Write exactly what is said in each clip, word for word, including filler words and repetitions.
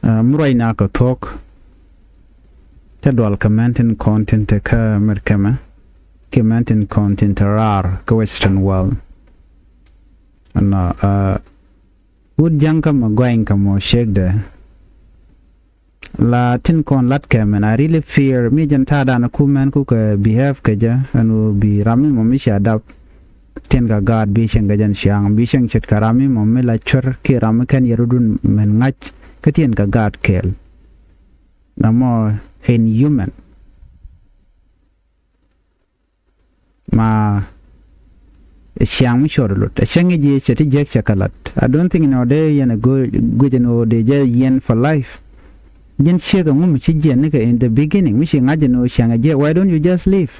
Aa, mi ruacna kɛ thuɔ̱k, cä dual kɛ mɛn tin kɔn tin te kä America mɛ, kɛ mɛn tin kɔn tin te raar kä Western world. Ɛnɔ, aa, wut jäŋ kä mɛ gɔany kä mɔ ciekdɛ. La tin kɔn lat kɛ mɛn, I really fear mi jɛn ta̱a̱ dan ku mɛn ku kɛ behave kɛ jɛ, ɛn ɣöö bi ram mi mɔ mi cia dap tin kɛ gaat bi cieŋ kɛ jɛn ciaŋ, bi cieŋ ce̱tkɛ ram mi mɔ mi la cuer kiɛ ram mi kɛn yɛ rɔ̱dun mɛn ŋa̱c kä tin kɛ gaat kɛɛl. Namɔ inhuman. Ma ɛ ciaŋ mi cuɔt lut, ɛ cäŋ i̱ ji̱ cɛ ti jiäk cɛ kɛ lat. I don't think nɔ dee yɛn ɛ guic ɛn ɣöö dee jɛ yɛn for life. Ji̱n ciek ɛŋu mi ci jiɛn nikɛ in the beginning, mi ci ŋa̱c ɛn ɣöö ciaŋ ɛ jiɛk, why don't you just leave?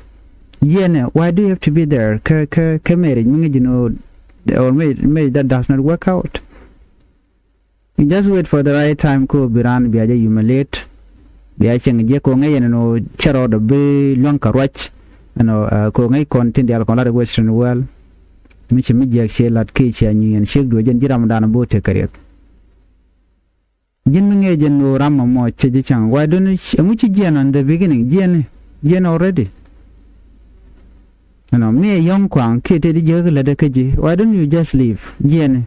Jiɛn ɛ, why do you have to be there kä, kä, kä marriage mi ŋäc ɛn ɣöö, or marriage, marriage that does not work out? You just wait for the right time ko bi raan bia jɛ humiliate. Bia cieŋ jiɛ ko ŋäc ɛn nɔ cɛ rɔɔdɛ bi luäŋ kɛ ruac. Ɛnɔ, aa, ko ŋäc kɔn tin diaal kɔn lat ɛ Western world. Mi ci mi jiɛk ciɛ lat kiɛ ciɛ nyiŋ ɛn ciek duɔ̱c ɛn ji̱ ram dan bo tek kɛ riɛk. Ji̱n mi ŋäc ɛn nɔ ram mɔ cɛ ji̱ cäŋ. Why don't you, ɛŋu ci jiɛn on the beginning? Jiɛn, jiɛn already. Ɛnɔ, mi ɛ yɔ̱ŋ kuaŋ kiɛ tëë di jiäk lätdä kä ji̱, why don't you just leave? Jiɛni.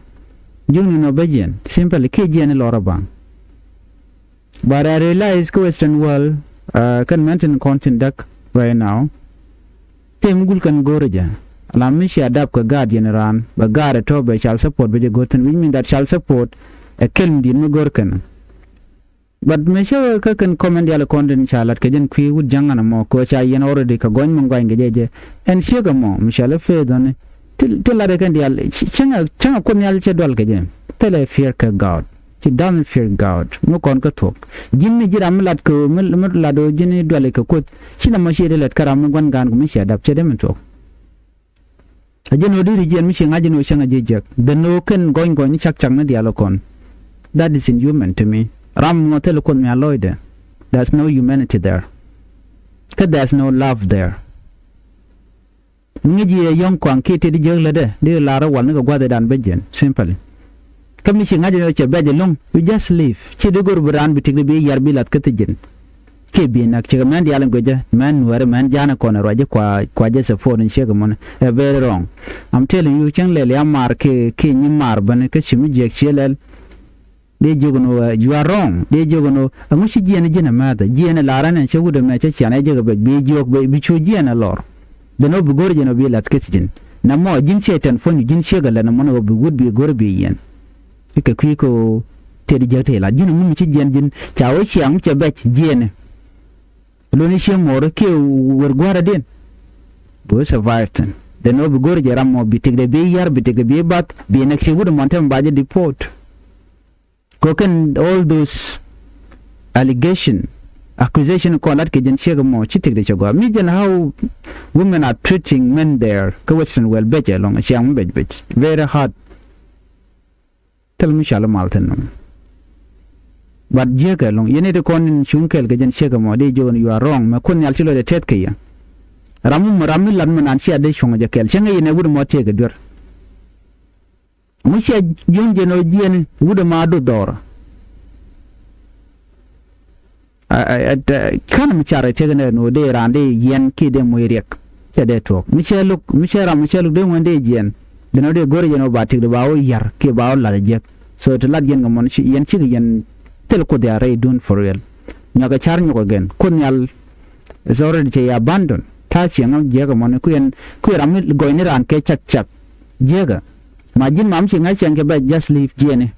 Jiökni nɔ bä jiɛn. Simply kiɛ jiɛni lɔr a baŋ. But I realize kä Western world, aa, kɛn mɛn tin kɔn tin däk right now. Tëë mi gul kɛn go̱o̱rä jɛ. Ala mi cia dap kɛ gaat yɛn raan, bɛ gaat ɛ tɔ̱ bɛ child support bɛ jɛ go̱r thi̱n, which mean that child support ɛ kɛl mi di̱i̱t mi go̱r kɛn. But mëë cä kä kɛn comment diaal kɔn tin ca lat kɛ jɛn kui̱ wut jäŋ ɛn ɛmɔ kɛ ɣöö ca yɛn already kɛ gɔny mi gɔany kɛ jɛ jɛ. Ɛn ciek ɛmɔ mi cɔal i̱ faith ɔni. Ti, ti lat ɛ kɛn diaal, cäŋ ɛ, cäŋ ɛ Kuoth Nhial cɛ dual kɛ jɛ. Thilɛ fear kɛ God. Ci da̱ŋ fear God. Mi kɔn kä thuɔ̱k. Ji̱n mi ji̱ ram mi lat kɛ ɣöö, mi, mi lat ɣöö ji̱n i̱ duali kɛ Kuoth. Ci nɔmɔ ci dee lät kä ram mi gua̱n gaan kɛ mi cia dap cɛ dee mi thuɔ̱k. A jɛn ɣöö deri jiɛn mi ci ŋa̱c jɛn ɣöö cäŋ a ji̱ jiäk. Then ɣöö kɛn gɔny gɔny ni cak cak ni diaal ɔ kɔn. That is inhuman to me. Ram ŋuɔth thil Kuoth mi a lɔcdɛ. There's no humanity there. Kä there's no love there. Mi ŋäc jiɛ yɔ̱ŋ kuaŋ kiɛ tëë di jiäk lätdɛ, di lar rɔ wal ni kɛ gua̱thdan bä jiɛn. Simply. Kä mi ci ŋa̱c jɛn ɣöö cɛ bɛ̈c ɛlɔ̱ŋ, you just leave. Ci di go̱r bi raan bi tikdi bi yar bi lath kä thi ji̱n. Kiɛ bi näk cikɛ mɛn diaal in guecä, mɛn nuɛɛri, mɛn ja̱a̱n kɔn ɛ ruac ji̱ kua, kua jɛ support in ciek ɛmɔni. Ɛ very wrong. I'm telling you, cäŋ lɛl ya maar kiɛ, kiɛ nyi maar bäni kä ci mi jiɛk ciɛ lɛl. Dee jiök ɛn ɣöö, ɛ, you are wrong. Dee jiök ɛn ɣöö, ɛŋu ci jiɛn ji̱n ɛ määthä? Jiɛn ɛ lar ɛn ɛ cä wut ɛmɛ cä cian ɛ jek ɛ bɛc. Bi jiök, bi, bi cu jiɛn ɛ lɔr. Then ɣöö bi go̱r jɛn ɣöö bi lath kä thi ji̱n. Namɔ, ji̱n ciɛ tɛn puɔ̱ny, ji̱n ciek ɛ lɛn ɛmɔni ɣöö bi wut bi go̱r bi yɛn. Ikɛ kui̱ kɛ ɣöö tëë di jiäk tëë lat. Ji̱n ɛŋu mi ci jiɛn ji̱n ca wä ciaŋ mi cɛ bɛc jiɛn. Luni cië mo̱o̱r kiɛ wër gua̱a̱r adiɛn. Bi wä survive thin. Then ɣöö bi go̱o̱r jɛ ram mɔ bi tikdɛ bi yar, bi tikdɛ bi bath, bi näk ci wut ɛmɔn tɛm ba jɛ deport. Kɛ kɛn all those allegation, accusation kɔn lat kɛ jɛn ciek ɛmɔ ci tikdɛ cɛ gɔaa. Mi jɛn how women are treating men there kä Western world, bec ɛlɔ̱ŋ, ciaŋ mi bec bec. Very hard. Thil mi cɔal i̱ mal thi̱n nɔmɔ. But jiäkɛ ɛlɔ̱ŋ, yɛn i̱ ti kɔn in cuŋ kɛɛl kɛ jɛn ciek ɛmɔ, dee jiök ɛn you are wrong. Mɛ Kuoth Nhial ci lɔcdɛ tɛth kɛ yɛ. Ram mi, ram mi lat mi nan cia dee cuɔ̱ŋ jɛ kɛɛl. Cäŋ ɛ yɛn ɛ wut ɛmɔ tëëkɛ duer. Mi cia jiöŋ jɛn ɣöö jiɛn wut ɛmɔ a duth dhɔrä. Ɛ, ɛ, ɛ, ɛ, ka̱n mi car ɛ tëk nɛ nɔ dee raan dee yiɛn kiɛ dee moc riɛk. Cɛ dee tuɔɔk. Mi cɛ luk, mi cɛ ram, mi cɛ luk dee ŋuɛn dee jiɛn. Dee nɔ dee go̱r yɛn ɔ ba tik dee ba wä yar kiɛ ba wä lat ɛ jiäk. So ti lat yɛn kɛ mɔn ci, yɛn cikɛ yɛn thil Kuoth ya rɛy dun for real. Nyɔkɛ car nyɔkɛ gɛn. Kuoth Nhial is already cɛ ya abandon. Ta̱a̱ ciɛŋä jiäkä mɔn kuiɛn, kuiɛ ram mi gɔyni raan kɛ cak cak. Jiäkä. Ma ji̱n mam ci ŋa̱c cɛn kɛ bɛ just leave jiɛni.